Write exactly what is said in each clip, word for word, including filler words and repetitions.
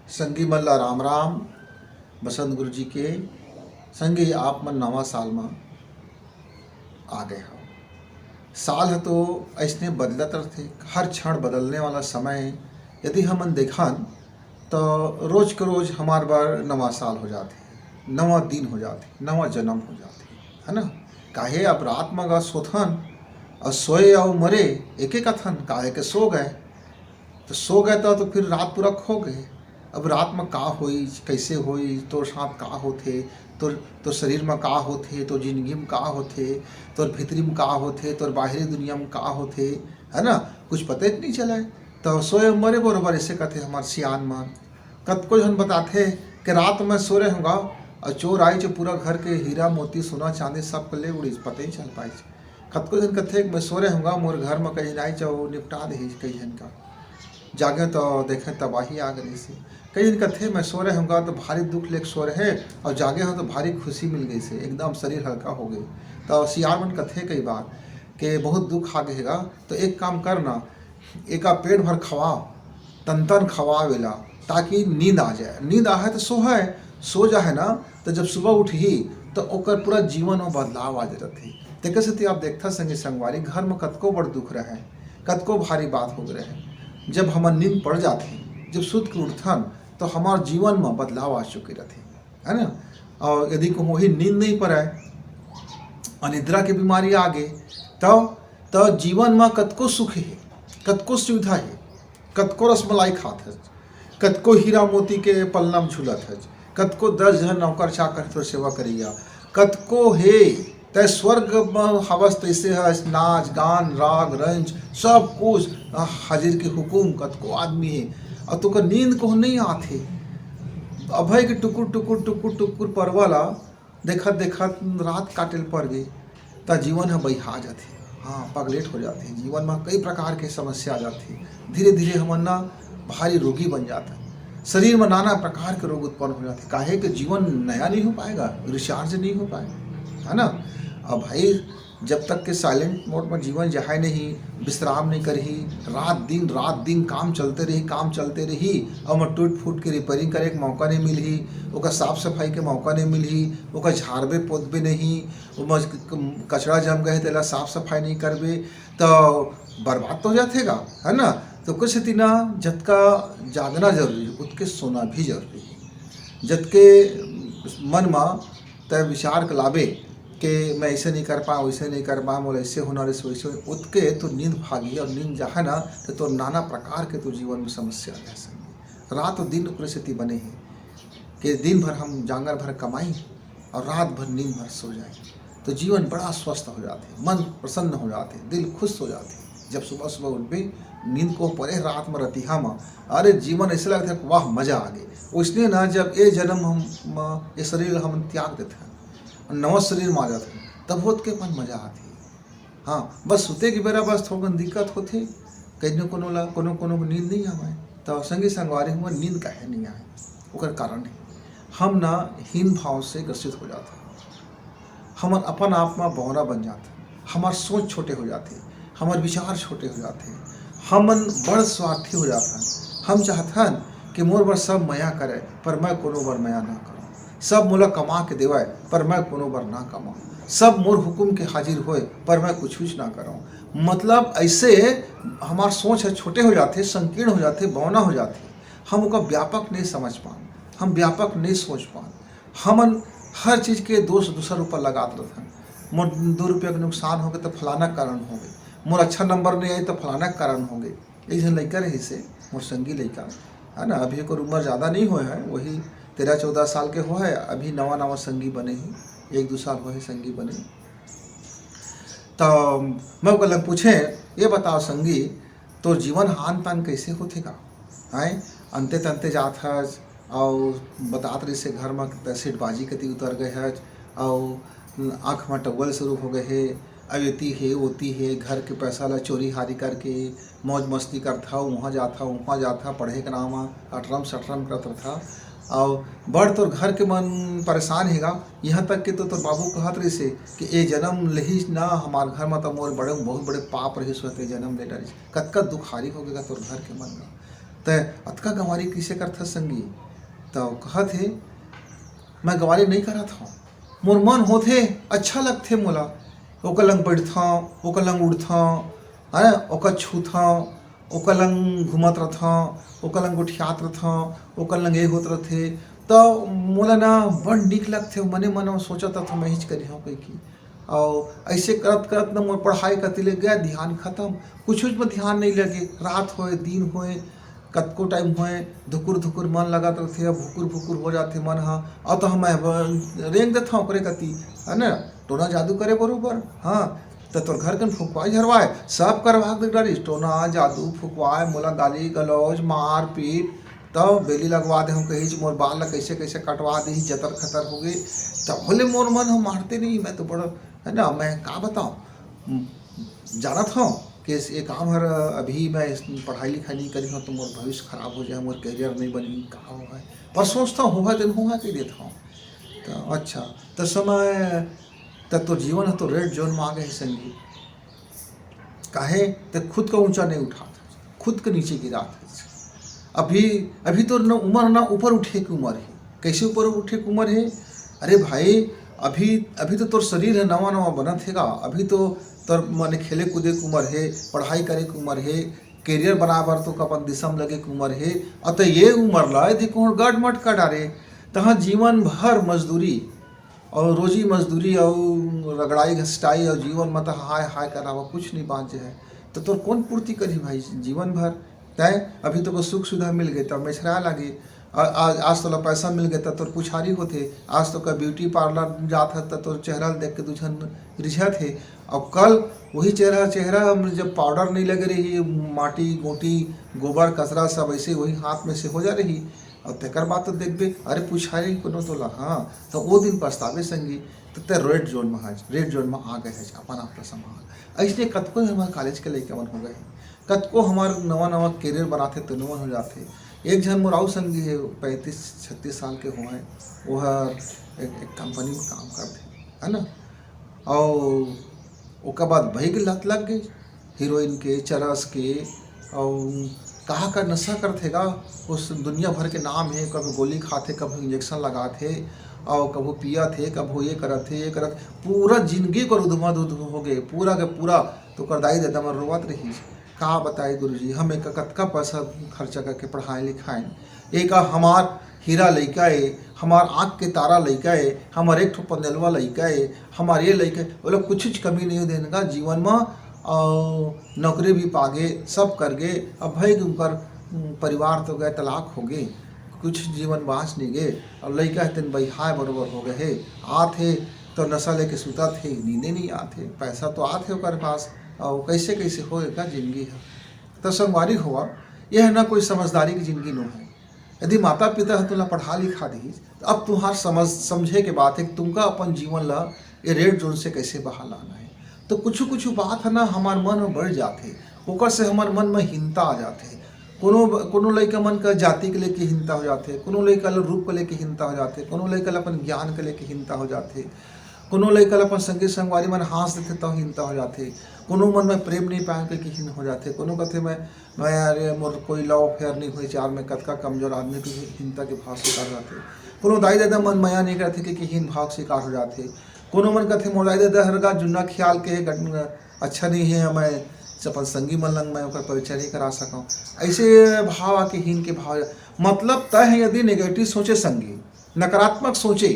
संगी मन ला राम राम। बसंत गुरु जी के संगी, आप मन नवा साल म आ गए हो। साल ह तो अइसने बदलत रथे, हर क्षण बदलने वाला समय हे। यदि हमन देखन, तो रोज के रोज हमार बर नवा साल हो जाथे, नवा दिन हो जाथे, नवा जन्म हो जाथे, है ना? काहे अब रात म गा सोथन, अउ सोए अउ मरे एके कथन, काहे के सो गए। तो सो गए तो, तो फिर रात पूरा खो गए। अब रात म का होई, कैसे होई, तोर साथ का होथे, तोर, तोर शरीर म का होथे, तोर जिंदगी म का होथे, तोर भीतरी म का होथे, तोर बाहरी दुनिया म का होथे, है ना? कुछ पता ही नहीं चला है। तो सोए मरे बरोबर, ऐसे कथे हमार सियान मन। कतको झन बताथे कि रात में सो रहे होगा और चोर आई जो पूरा घर के हीरा मोती, सोना चांदी सब के ले उड़ीस, पता ही चल पाइस। कतको झन कथे कि मैं सो रहे होगा, मोर घर में कहीं आई जो निपटा दे कई झन का। जागे तो देखे तबाही आ गई से। कई झन कथे मैं सो रहे होगा तो भारी दुख लेके सो रहे, और जागे हो तो भारी खुशी मिल गई से, एकदम शरीर हल्का हो गई। तो सियान मन कथे कई बार कि बहुत दुख आ गएगा, तो एक काम करना, एका पेट भर खवा, तन तन खवा वेला, ताकि नींद आ जाए। नींद आहे तो सो है, सो जाए ना, तो जब सुबह उठही तो ओकर पूरा जीवन में बदलाव आ जात रही। तेकर सेती आप देखता संगी संगवारी, घर में कतको बड़ दुख रहे, कतको भारी बात हो रहे, जब हमर नींद पड़ जाथे, जब सुत के उठथन, तो हमार जीवन में बदलाव आ चुके रहथे, है ना? और यदि कहूँ वही नींद नहीं पड़े, अनिद्रा के बीमारी आ गए, तब तो जीवन में कतको सुख है, कतको सुविधा है, कतको रसमलाई खात है, कतको हीरा मोती के पलना में झूलत है, कतको दस झन नौकर चाकर तोर सेवा करैया, कतको हे, तै स्वर्ग में हवस तैसे हस, नाच गान राग रंज सब कुछ, आ, हाजिर के हुकुम, कतको आदमी हे, और तोकर नींद को नहीं आथे। अभय के टुकुर टुकुर टुकुर टुकुर परवा ला देखत देखत रात काटे ल पर गे, त जीवन ह बहिहा जाथे। हाँ, पगलेट हो जाथे। जीवन म कई प्रकार के समस्या आ जाथे। धीरे धीरे हमन ना भारी रोगी बन जाथन। शरीर म नाना प्रकार के रोग उत्पन्न हो जाथे। काहे के जीवन नया नहीं हो पाएगा, रिचार्ज नहीं हो पाएगा, है ना? अब भाई, जब तक के साइलेंट मोड में जीवन जाए नहीं, विश्राम नहीं करही, रात दिन रात दिन काम चलते रही, काम चलते रही, और मैं टूट फूट के रिपेयरिंग करे के मौका नहीं मिलही, ओकर साफ सफाई के मौका नहीं मिलही, ओकर झाड़बे पोतबे नहीं, ओमा कचरा जम गए तेला साफ सफाई नहीं करबे, तो बर्बाद तो हो जाथेगा, है ना? तो कुछ सेती ना, जतका जागना जरूरी, उतके सोना भी जरूरी है। जतके मन मा तय विचार के लाबे के मैं ऐसे नहीं कर पाऊँ, वैसे नहीं कर पाऊँ, मोला ऐसे होना रहिस, वैसे होना, उतके तो नींद भागी, और नींद जाहे ना, तो, तो नाना प्रकार के तो जीवन में समस्या आ जाए संगी। रात और दिन ओकरे सेती बने हे कि दिन भर हम जांगर भर कमाई और रात भर नींद भर सो जाए, तो जीवन बड़ा स्वस्थ हो जाथे, मन प्रसन्न हो जाथे, दिल खुश हो जाथे। जब सुबह सुबह उठबे, नींद को परे रात में रतिहा में, अरे जीवन ऐसे लगथे, वाह, मजा आ गए। उसने ना, जब ये जन्म हम, म, ये शरीर हम त्याग देथे, नवा शरीर में आ जाथे, तब होत के मन मजा आथे। हाँ, बस सुते के बेरा बस थोकन दिक्कत होथे, कइनो कोनो ला, कोनो कोनो को नींद नहीं आवे। तो संगी संगवारी, हमर नींद काहे नहीं आए, ओकर कारण है, हम ना हीन भाव से ग्रसित हो जात हन। हमन अपन आप मा बौरा बन जात हन, हमार सोच छोटे हो जाथे, हमार विचार छोटे हो जाथे, हमन बड़ स्वार्थी हो जात हन। हम चाहत हन कि मोर बर सब मया करे, पर मैं कोनो बर मया ना करूँ। सब मोला कमा के देवय, पर मैं कोनो बर ना कमाऊँ। सब मोर हुकुम के हाजिर होय, पर मैं कुछ कुछ ना करूँ। मतलब, ऐसे हमार सोच ह छोटे हो जाथे, संकीर्ण हो जाथे, बौना हो जाथे। हम ओकर व्यापक नहीं समझ पान, हम व्यापक नहीं सोच पान। हमन हर चीज के दोष दूसर ऊपर लगात रहथन। मोर दो रुपया के नुकसान हो गए तो फलाना कारण हो गए, मोर अच्छा नंबर नहीं आए तो फलाना कारण हो गए। एक झन लइका रहिस हे, मोर संगी लइका, है ना, अभी ओकर उम्र ज़्यादा नहीं होए है, वही तेरह चौदह साल के होए है, अभी नवा नवा संगी बने ही, एक दो साल होए है संगी बने। तो मैं ओकर लग पूछे, "ये बताओ संगी, तोर जीवन हान पान कैसे होथे का? हैं, अंते तंते जात हस, अउ बतात रहिस हे घर म त सीटबाजी कति उतर गए हस, अउ आँख म टउवल शुरू हो गए हे, अब एती हे, ओती हे, घर के पैसा ला चोरी हारी करके मौज मस्ती करथा, उहाँ जाथा, उहाँ जाथा, पढ़े के नाम म अटरम सटरम करत रथा। अउ बड़ तोर घर के मन परेशान हे गा, यहाँ तक कि तो तोर बाबू कहत रहिस हे कि ए जन्म लेहिस ना, हमार घर म त मोर बड़े, बहुत बड़े पाप रहिस होते, जन्म ले डारिस। कतका दुखारी हो गे गा तोर घर के मन गा। तैं अतका गंवारी कइसे करथस संगी? त कहत हे, मैं गंवारी नइ करत हंव, मोर मन होथे, अच्छा लगथे मोला। ओकर लंग बइठथंव, ओकर लंग उड़थंव, हैं, ओकर छूथंव, ओकर लंग घूमत रथंव, ओकर लंग गोठियात रथंव, ओकर लंग ए होत रथे, त मोला ना बड़ नीक लगथे। मने मन म सोचत रथंव, मैं इहीच करिहंव कहिके। अउ अइसे करत करत न मोर पढ़ाई कति ले गय ध्यान खतम, कुछुच म ध्यान नइ लगे। रात होय दिन होय, कतको टाइम होय, धुकुर धुकुर मन लगत रथे, अब भुकुर भुकुर हो जाथे मन ह। अउ त हम रेंग देथंव ओकरे कति, है ना, टोना जादू करे बरोबर। हाँ, त तोर घर कन फुकवाय झरवाय, सब करवा के डारिस, टोना जादू फुकवाय, मोला गाली गलौज मार पीट, तब बेली लगवा दे हम कहिच, मोर बाल ला कइसे कइसे कटवा दिही, जतर खतर हो गए। तब बोले मोर मन ह मानते नहीं, मैं तो बड़ा, है ना, मैं का बताऊं, जानत हंव कि ये काम हर अभी मैं पढ़ाई लिखाई नइ करिहंव त मोर भविष्य खराब हो जाय, मोर करियर नइ बनही, का होवय, पर सोचथंव होवय तेन होवय कहि देथंव। त अच्छा, त समय, त तोर जीवन ह तो रेड जोन म आ गए हे संगी। काहे? ते खुद का ऊंचा नइ उठात हस, खुद के नीचे गिरात हस। अभी, अभी तोर न उमर ना ऊपर उठे के उमर हे। कइसे ऊपर उठे के उमर हे? अरे भाई, अभी, अभी तो तोर शरीर ह नवा नवा बनत हे गा, अभी तो तोर माने खेले कूदे के उमर हे, पढ़ाई करे के उमर हे, करियर बनाए बर तो अपन दिशा म लगे के उमर हे। अउ त ये उमर ला यदि कहूं गट मट कर डारे, तहां जीवन भर मजदूरी अउ रोजी मजदूरी अउ रगड़ाई घसटाई अउ जीवन म त हाय हाय करावा, कुछ नइ बांचे हे। त तोर कोन पूर्ति करही भाई जीवन भर? तैं अभी तोला सुख सुविधा मिल गे त मेछराय लागे, आ, आ, आज तोला पैसा मिल गे त तोर पुछारी होथे, आज तोर ब्यूटी पार्लर जात हस त तोर चेहरा ल देख के दू झन रिझत हे। अउ कल वही चेहरा, चेहरा म जब पाउडर नइ लगे रही, माटी गोटी गोबर कचरा सब अइसे वही हाथ में से हो जा रही, अउ तेकर बाद तो देखबे, अरे पुछारी कोनो तोला, हाँ, त ओ दिन पछताबे संगी। त तैं रेड जोन म हस, रेड जोन म आ गए हस, अपन आप ला संभाल। अइसने कतको हमर कॉलेज के लइका मन हो गए हे, कतको हमर नवा नवा करियर बनाथे तेनो मन हो जाथे। एक झन मोर अउ संगी हे, पैंतीस छत्तीस साल के होवय, वो हर एक, एक कंपनी में काम करथे, है ना, अउ ओकर बाद भाई के लत लग गई, हीरोइन के, चरस के, अउ कहाँ का नशा करथे गा, उस दुनिया भर के नाम हे, कभी गोली खाथे, कभी इंजेक्शन लगाथे, अउ कभू पियत हे, कभू ये करत हे, ये करत, पूरा जिंदगी कर उधमा धुध हो गए, पूरा के पूरा। तो कर दाई ददा मन रोवत रहिस, का बताई गुरुजी, हम एक कतका पैसा खर्चा करके पढ़ाए लिखाए, एक हमार हीरा लइका ए, हमार आँख के तारा लइका ए, हमार एक ठो पनेलवा लइका ए, हमार ये लइका ए, ओला कुछुच कमी नइ देन का जीवन म। अउ नौकरी भी पागे, सब कर गे, अब भाई उनकर, उम, परिवार तो गए, तलाक हो गे, कुछ जीवन बाँच नइ गे। अब लइका हे तेन बइहाय बरोबर हो गए हे, आत हे तो नशा लेके सुतत हे, नींदे नइ आत हे, पैसा तो आत हे ओकर पास, अउ कइसे कइसे होए का जिंदगी ह। त संगवारी होवा, यह ना कोई समझदारी की जिंदगी नो है। यदि माता पिता ह तुला पढ़ा लिखा दिहिस, त अब तुहार समझ, समझे के बात हे कि तुमका अपन जीवन ला ये रेड जोन से कइसे बाहर लाना हे। तो कुछु कुछु बात ह ना हमार मन में बढ़ जाथे, ओकर से हमार मन में हीनता आ जाथे। कोनो, कोनो लइका मन का जाति के लेके हीनता हो जाथे, कोनो लइका ल रूप के लेके हीनता हो जाथे, कोनो लइका ल अपन ज्ञान के लेके हीनता हो जाथे, कोनो लइका ल अपन संगी संगवारी मन हाँस देथे, तब हीनता हो जाथे। कोनो मन में प्रेम नइ पाए कहिके हीन हो जाथे। कोनो कथे, "मैं, मैं, अरे, मोर कोई लव अफेयर नइ होइस यार, मैं कतका कमजोर आदमी," कहिके हीनता के भाव स्वीकार हो जाथे। कोनो दाई ददा मन मया नइ करथे कहिके हीन भाव स्वीकार हो जाथे। कोनो मन कथे, "मोर दाई ददा हर गा जुन्ना खियाल के गट-, अच्छा नइ हे, मैं अपन संगी मन लंग मैं ओकर परिचय नइ करा सकंव।" अइसे भाव आके हीन के भाव, मतलब तय हे यदि नेगेटिव सोचे संगी, नकारात्मक सोचे,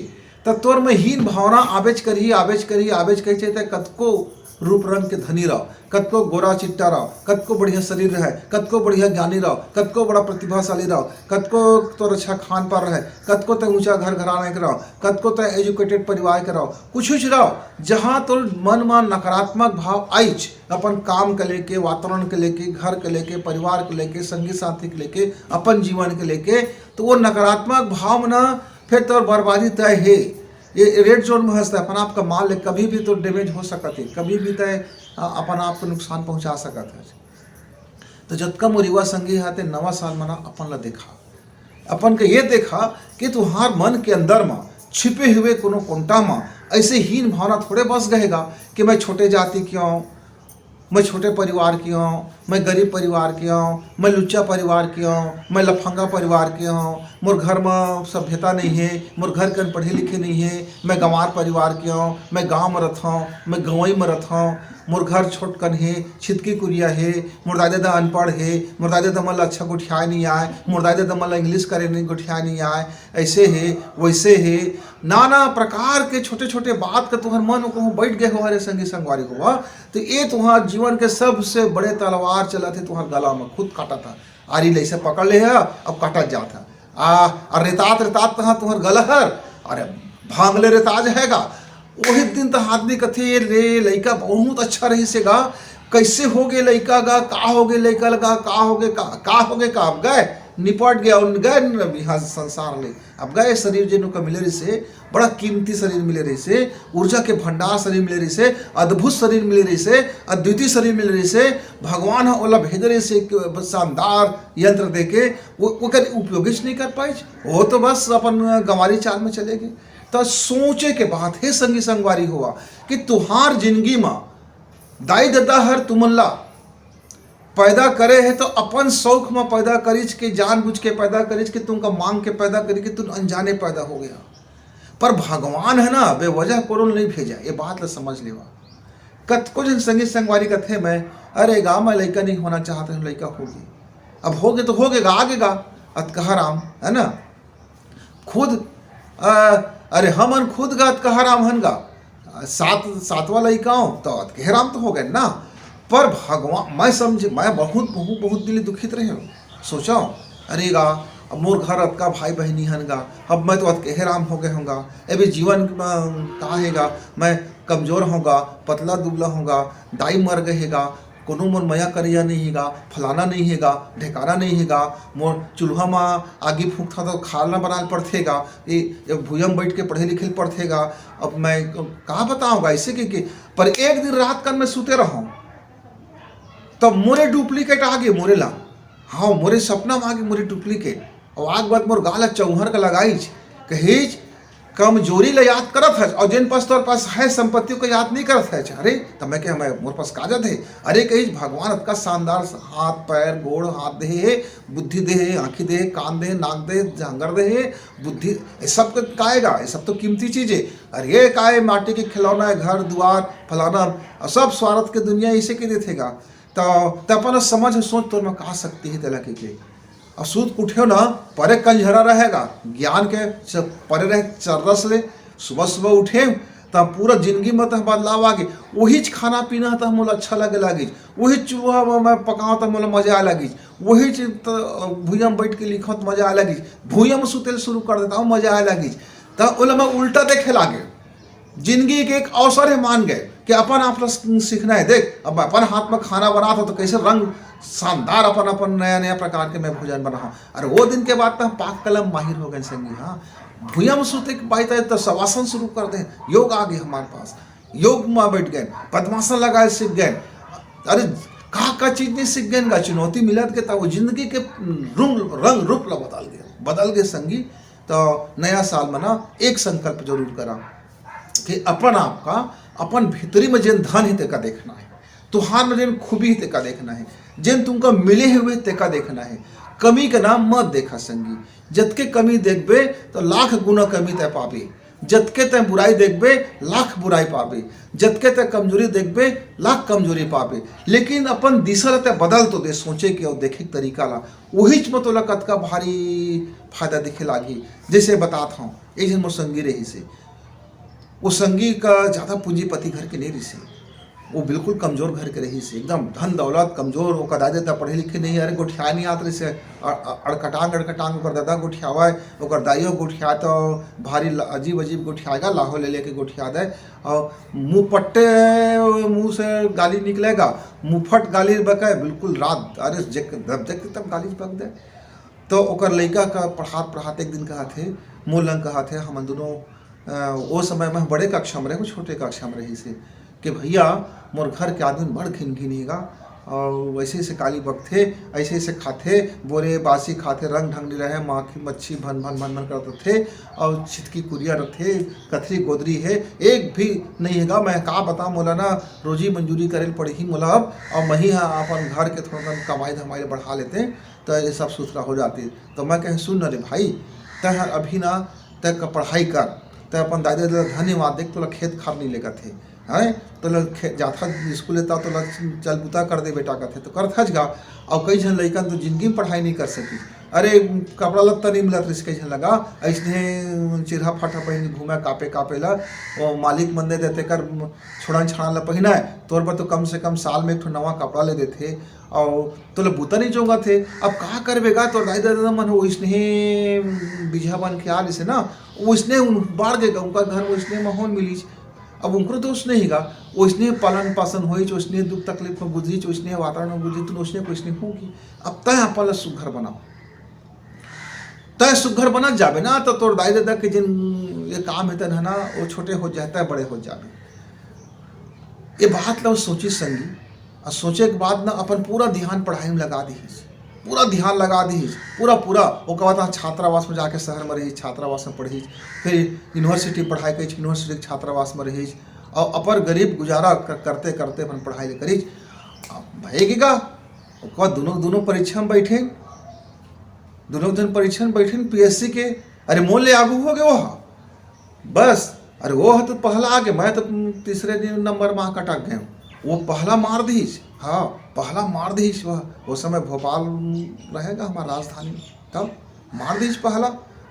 त तोर में हीन भावना आबेच करही, आबेच करही, आबेच करही, चाहे तै कतको रूप रंग के धनी रह, कतको गोरा चिट्टा रह, कतको बढ़िया शरीर रहे, कतको बढ़िया ज्ञानी रह, कतको बड़ा प्रतिभाशाली रह, कतको तोर अच्छा खान पान रहे, कतको तै ऊंचा घर घराना के रह, कतको तै एजुकेटेड परिवार के रह, कुछ कुछ रह, जहां तोर मन में नकारात्मक भाव आइच, अपन काम के लेके, वातावरण के लेके, घर के लेके, परिवार के लेके, संगी साथी के लेके, अपन जीवन के लेके, तो वो नकारात्मक भावना फिर तोर बर्बादी तय हे। ये रेड जोन में हस, तै अपन आप का मान ले, कभी भी तो डैमेज हो सकत हे, कभी भी तय, अ, अपन आप को नुकसान पहुंचा सकत हे। तो जतका मोर युवा संगी हे, ते नवा साल मना अपन ला देखा, अपन के ये देखा कि तुहार मन के अंदर मा छिपे हुए कोनो कोंटा मा ऐसे हीन भावना थोड़े बस गहेगा कि मैं छोटे जाति के हंव, मैं छोटे परिवार के हंव, मैं गरीब परिवार के हंव, मैं लुच्चा परिवार के हंव, मैं लफंगा परिवार के हंव, मोर घर म सभ्यता नइ हे, मोर घर कन पढ़े लिखे नइ हे, मैं गंवार परिवार के हंव, मैं गांव म रथंव, मैं गंवई म रथंव, मोर घर छोटकन हे, छितकी कुरिया हे, मोर दाई ददा अनपढ़ हे, मोर दाई ददा मन ल अच्छा गोठियाय नइ आय, मोर दाई ददा मन ल English करे नइ, गोठियाय नइ आय, अइसे हे, वइसे हे, नाना प्रकार के छोटे-छोटे बात का तुहर मन म कहूँ बइठ गे हो, हरे संगी संगवारी हो, त ए तुहर जीवन के सबसे बड़े तलवार चलत हे तुहर गला म, खुद काटत हे। आरी ल अइसे पकड़ ले हे, अब काटत जात हे। आ, अउ रेतात रेतात तहाँ तुहर गला हर, अरे भांग ले रेता जाय गा। ओही दिन तहाँ आदमी कथे, "ए रे, लइका बहुत अच्छा रहिस हे गा, कइसे हो गे लइका गा, का हो गे लइका गा, का हो गे, का, का हो गे का?" अब गे, निपट गे, अउ गे न इहाँ संसार ले। अब गे शरीर जेन ओकर मिले रहिस हे, बड़ा कीमती शरीर मिले रहिस हे, ऊर्जा के भंडार शरीर मिले रहिस हे, अद्भुत शरीर मिले रहिस हे, अद्वितीय शरीर मिले रहिस हे। भगवान ह ओला भेजे रहिस हे एक शानदार यंत्र देके, वो, ओकर उपयोगेच नइ कर पाइस। वो तो बस अपन गंवारी चाल म चले गे। त सोचे के बात हे संगी संगवारी हो, कि तुहार जिनगी म दाई ददा हर तुमन ला पैदा करे हे, त अपन शौक म पैदा करिस के, जानबूझ के पैदा करिस के, तुमका मांग के पैदा करिस के, तुम अनजाने पैदा हो गे। पर भगवान ह ना, बेवजह कोनो ल नइ भेजय, ए बात ल समझ लेवा। कतको झन संगी संगवारी कथे, "मैं, अरे गा, मैं लइका नइ होना चाहत रहेंव, लइका हो गे।" अब हो गे त हो गे गा, आगे गा, अतकहा राम, हे ना? खुद, अ, अरे हमन खुद गा अतकहा राम हन गा, सात, सातवां लइका हंव, त अतकहे राम तो हो गेन ना। पर भगवान, मैं समझे, मैं बहुत, बहुत, बहुत दिल दुखित रहेंव। सोचंव, अरे गा, अब मोर घर अतका भाई बहिनी हन गा, अब मैं तो अतकहे राम हो गे हंव गा, अभी जीवन म का हे गा, मैं कमजोर हंव गा, पतला दुबला हंव गा, दाई मर गे हे गा, कोनो मोर मया करइया नइ हे गा, फलाना नइ हे गा, ढेकाना नइ हे गा, मोर चूल्हा म आगी फूंकथंव त खाना बनाय ल पड़थे गा, ए, ए भुइयां म बइठ के पढ़े लिखे ल पड़थे गा, अब मैं का बतावंव गा, अइसे कहिके। पर एक दिन रात कन मैं सुते रहंव, त मोरे duplicate आगे मोरे ला, हाँ, मोरे सपना म आगे मोरे duplicate, अउ आके बस मोर गाल ल चौंहर के लगाइस, कहिस, "कमजोरी ल याद करत हस, अउ जेन पास तोर पास हे संपत्ति ओला याद नइ करत हस।" अरे, त मैं कहेंव, "मैं, मोर पास का जात हे?" अरे, कहिस, "भगवान अतका शानदार हाथ, पैर, गोड़, हाथ दे हे, बुद्धि दे हे, आंखी दे हे, कान दे हे, नाक दे हे, जांगर दे हे, बुद्धि, ये सब का, का हे गा? ये सब तो कीमती चीज हे। अरे, ये का हे, माटी के खिलौना हे, घर दुवार, फलाना, अउ सब स्वार्थ के दुनिया अइसे के देथे गा।" त, त अपन समझ सोच तोर म का शक्ति हे तेला कहिके। अउ सुत के उठेंव ना, परे कंझरा रहे गा, ज्ञान के च-, परे रहे चर्रस ले, सुबह सुबह उठेंव, त पूरा जिनगी म त बदलाव आगे। ओहीच खाना पीना ह त मोला अच्छा लगे लागिस, ओहीच चूल्हा म मैं पकावंव त मोला मजा आय लागिस, ओहीच त भुइयां म बइठ के लिखंव त मजा आय लागिस, भुइयां म सुते ल शुरू कर देथंव, मजा आय लागिस। त ओला मैं उल्टा देखे लागे। जिनगी के एक अवसर हे, मान गे कि अपन आप ल सीखना हे। देख, अब मैं अपन हाथ म खाना बनात हंव, त कइसे रंग शानदार अपन, अपन नया, नया प्रकार के मैं भोजन बनाहूं। अरे, वो दिन के बाद त हम पाक कला म माहिर हो गेन संगी, हाँ। भुइयां म सुते के बात आय, त शवासन शुरू कर देन, योग आगे हमर पास, योग म बइठ गेन, पद्मासन लगाय सीख गेन। अरे, का, का चीज नइ सीख गेन गा, चुनौती मिलत गे, त वो जिनगी के रूप, रंग रूप ल बदल गे, बदल गे संगी। त नया साल म ना एक संकल्प जरूर करा कि अपन आप का, अपन भीतरी म जेन धन हे तेका देखना हे, तुहार म जेन खूबी हे तेका देखना हे, जेन तुमका मिले हुए तेका देखना हे। कमी के नाम मत देखा संगी, जतके कमी देखबे त लाख गुना कमी तैं पाबे, जतके तैं बुराई देखबे लाख बुराई पाबे, जतके तैं कमजोरी देखबे लाख कमजोरी पाबे। लेकिन अपन दिशा ल तैं बदल तो दे, सोचे के अउ देखे के तरीका ला, उहीच म तोला कतका भारी फायदा दिखे लागही। जइसे बतात हंव, एक झन मोर संगी रहिस हे, वो संगी का जादा पूंजीपति घर के नइ रहिस हे, वो बिल्कुल कमजोर घर के रहिस हे, एकदम धन दौलत कमजोर, ओकर दाई ददा पढ़े लिखे नइ हे, अरे गोठियाय नइ आत रहिस हे, अ-, अ-, अड़कटांग अड़कटांग ओकर ददा गोठियावय, ओकर दाईयो गोठियाय त भारी ल-, अजीब अजीब गोठियाय गा, लाहो ले लेके गोठिया दय, अउ मुंहफट्टे मुंह से गाली निकले गा, मुंहफट गाली बकय, बिल्कुल रात, अरे जे-, जब देख तब गाली बक दय। त ओकर लइका का पढ़ात पढ़ात एक दिन कहत हे, मोर लंग कहत हे, हमन दूनों, अ, ओ समय म बड़े कक्षा म रहेन, वो छोटे कक्षा म रहिस हे, कि भइया, मोर घर के आदमी बड़ घिनघिनी हे गा, अउ वइसे से काली बकथे, अइसे से खाथे, बोरे बासी खाथे, रंग ढंग नइ रहे, माखी मच्छी भन भन भन भन करत रथे, अउ छितकी कुरिया रथे, कथरी गोदरी हे, एक भी नइ हे गा। मैं का बतावं, मोला ना रोजी मंजूरी करे ल पड़ही मोला अब, अउ मही ह अपन घर के थोड़ा कन कमाई धमाई ल बढ़ा लेते, त ये सब सुथरा हो जाती। त मैं कहें, सुन न रे भाई, तैं ह अभी ना, तैं क-, पढ़ाई कर, तैं अपन दाई ददा ल धन्यवाद दे, तोला खेत खार नइ लेगत हे, हैं? तोला खे-, जाथा स्कूल ले त तोला चल बुता कर दे बेटा कथे, त करथच गा। अउ कई झन लइकन तो जिंदगी में पढ़ाई नइ कर सकी। अरे, कपड़ा लत्ता नइ मिलत रहिस कई झन ल गा, अइसने चिरहा फाटा पहिन के घूमे कापे कापे ला, वो मालिक मन दे देथे कर छोड़न छाड़न ला पहिनाए, तोर बर तो कम से कम साल में एक ठो नवा कपड़ा ले देथे, अउ तोला बुता नइ जोंगत हे। अब का करबे गा, तोर दाई ददा मन ओइसने बिजहा बन के आ रहिस हे ना, ओइसने उन बाढ़ गे गा, उनका घर में ओइसने माहौल मिलिस। अब उनकरो दोष नइ हे गा, ओइसने पालन पासन होइच, ओइसने दुख तकलीफ में गुजरिच, ओइसने वातावरण में गुजरिच, त ओइसने कोइसने होगी। अब तैं अपन ला सुघर बनाव, तैं सुघर बनत जाबे ना, त तोर दाई ददा के जिन ये काम हे तेन ह ना, वो छोटे हो जाए, तैं बड़े हो जाबे। ये बात ला वो सोचिस संगी, अउ सोचे के बाद ना अपन पूरा ध्यान पढ़ाई में लगा दिहिस, पूरा ध्यान लगा दिहिस, पूरा, पूरा। ओकर बाद छात्रावास में जाके शहर में रहिस, छात्रावास में पढ़िस, फिर यूनिवर्सिटी पढ़ाई करिस, यूनिवर्सिटी के छात्रावास में रहिस, अउ अपन गरीब गुजारा कर-, करते, करते अपन पढ़ाई ल करिस। अब भए गे गा, ओकर बाद दुनों, दुनों परीक्षा में बइठे, दुनों झन परीक्षा में बइठे पीएससी के, अरे मोर ले आगू हो गे वो ह। बस, अरे वो ह तो पहला आ गे, मैं तो तीसरे दिन नंबर में आके अटक गेंव। वो पहला मार दिस, हाँ, पहला मार दिस। वो, वो समय भोपाल रहे गा हमार राजधानी, तब मार दिस पहला,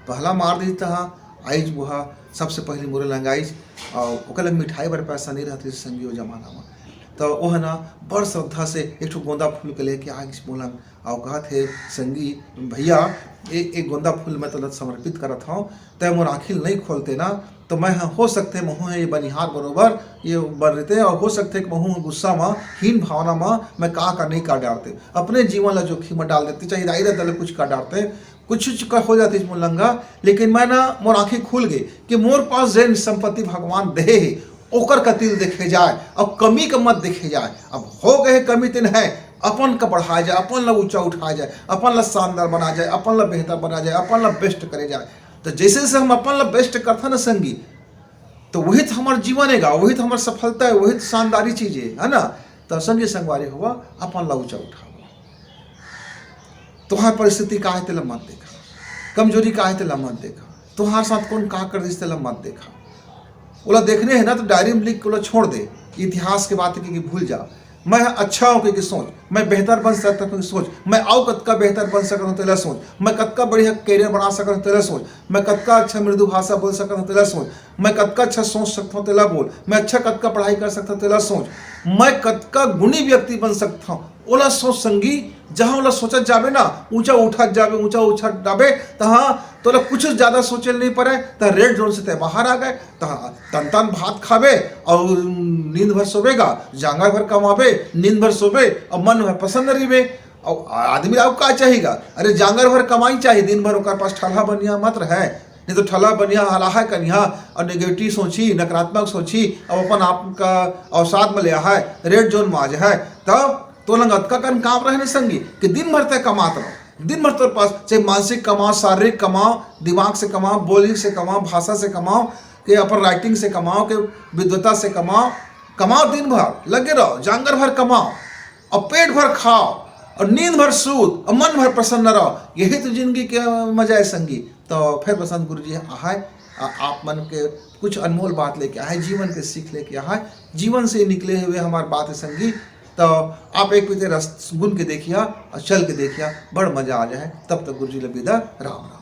पहला मार दिस त हाँ, आइस वो ह सबसे पहली मोरे लंग आइस, अउ ओकर लंग मिठाई बर पैसा नइ रहत रहिस संगी वो जमाना में। त वो ह ना बड़ श्रद्धा से एक ठो गोंदा फूल के लेके आइस मोर लंग, अउ कहत हे, "संगी भैया, ए-, एक गोंदा फूल मैं तोला समर्पित करत हौं, तैं मोर आँखी ल नइ खोलते ना, त मैं ह, हो सकथे महूँ ह ये बनिहार बरोबर ये बन रहिते, अउ हो सकथे कि महूँ ह गुस्सा म, हीन भावना म मैं का का नइ कर डारते, अपने जीवन ला जोखिम म डाल देते, चाहे दाई ददा ला कुछ कर डारते, कुछ, कुछ का हो जातिस मोर लंग गा, लेकिन मैं ना, मोर आँखी खुल गे कि मोर पास जेन संपत्ति भगवान देहे हे, ओकर कति ल देखे जाए, अब कमी का मत देखे जाए। अब हो गए कमी तेन है, अपन का बढ़ाए जाए, अपन ला ऊंचा उठाए जाए, अपन ला शानदार बनाए जाए, अपन ला बेहतर बनाए जाए, अपन ला बेस्ट करे जाए।" तो जैसे जैसे हम अपन ला बेस्ट करथन ना संगी, तो वही तो हमार जीवन हे गा, वही तो हमार सफलता है, वही तो शानदारी चीज है, है ना? तो संगी संगवारी होवा, अपन ला ऊंचा उठावा। तोहार परिस्थिति का है तेला मत देखा, कमजोरी का है तेला मत देखा, तोहार साथ कौन का कर दिस तेला मत देखा। ओला देखने है ना तो डायरी में लिख के ओला छोड़ दे, इतिहास के बात के, के भूल जा। मैं अच्छा हूँ के, के सोच, मैं बेहतर बन सकता हूँ के सोच, मैं अउ कतका बेहतर बन सकत हूँ तेला सोच, मैं कतका बढ़िया करियर बना सकत हूँ तेला सोच, मैं कतका अच्छा मृदु भाषा बोल सकत हूँ तेला सोच, मैं कतका अच्छा सोच सकत हूँ तेला बोल, मैं अच्छा कतका पढ़ाई कर सकत हूँ तेला सोच, मैं कतका गुणी व्यक्ति बन सकत हूँ ओला सोच संगी। जहाँ ओला सोचत जाबे ना, ऊंचा उठत जाबे, ऊंचा उठत जाबे, तहाँ तोला कुछ ज्यादा सोचे ल नइ पड़े, त रेड जोन से तैं बाहर आ गए। तहाँ तन तन भात खाबे अउ नींद भर सोबे गा, जांगर भर कमाबे, नींद भर सोबे अउ मन भर प्रसन्न रहिबे। अउ आदमी ला अउ का चाही गा? अरे जांगर भर कमाई चाही, दिन भर ओकर पास ठलहा बनिया मत रहे, नहीं तो ठलहा बनिया हलाहा कनिहा अउ नेगेटिव सोची, नकारात्मक सोची, अउ अपन आप का अवसाद में ले आहे, रेड जोन में आ जाए, तब तो लंग अतका कन काम रहे न संगी कि दिन भर तय कमात रहो, दिन भर तोर पास चाहे मानसिक कमाओ, शारीरिक कमाओ, दिमाग से कमाओ, बोली से कमाओ, भाषा से कमाओ, के अपन राइटिंग से कमाओ, के विद्वता से कमाओ, कमाओ दिन भर लगे रहो, जांगर भर कमाओ अउ पेट भर खाओ अउ नींद भर सूत अउ मन भर प्रसन्न रहो। यही तो जिंदगी के मजा है संगी। तो फिर बसंत गुरु जी आहे, आ-, आप मन के कुछ अनमोल बात लेके आहे, जीवन के सीख लेके आहे, जीवन से निकले हुए हमार बात है संगी। तो आप एक पीते रस गुन के देखिया अउ चल के देखिया, बड़ मजा आ जाए। तब तक गुरु जी ल विदा, राम राम।